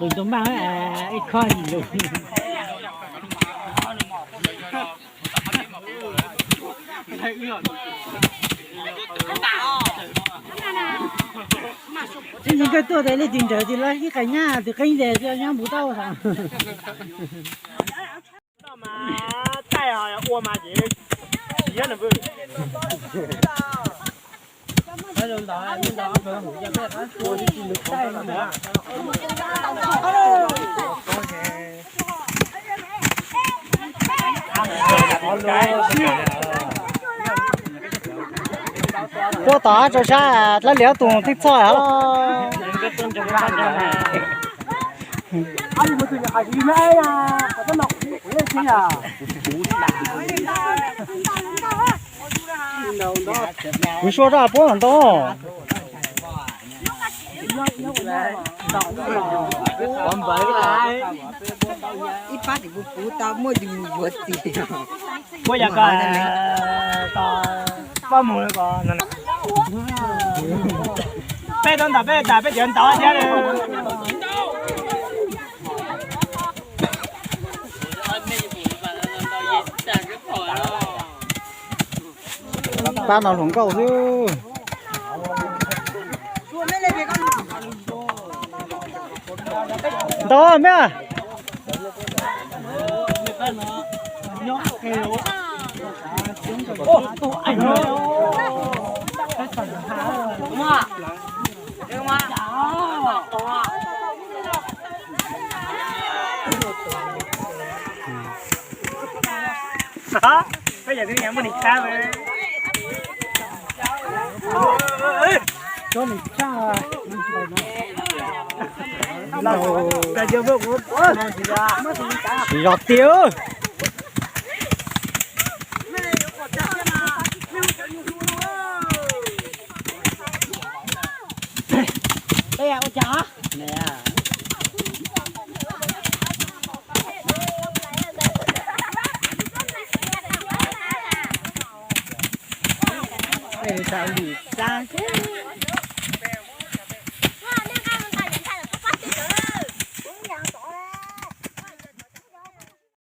Qws ntoo npaj ib khob yim lus. Ib ntsis koj tuaj tas leej twg nrawm tis los ib qais nyab tis qeeb tes nyob npuv tau. Puab tom tso sab dlab lias tus twb txhoj os. Kuv suab rau puab ntau. Ib pab tim puv puv tau muaj tus mus yuav txiv. Puab yog ko, pab mus ko. Peb tau ntawm peb tas peb tias ntau thiab. Pab no hluas nkauj xwb. Ntau me. Peb yog twb muaj neeg tshab. Tsis zov tiag. Txav lim txab xwb.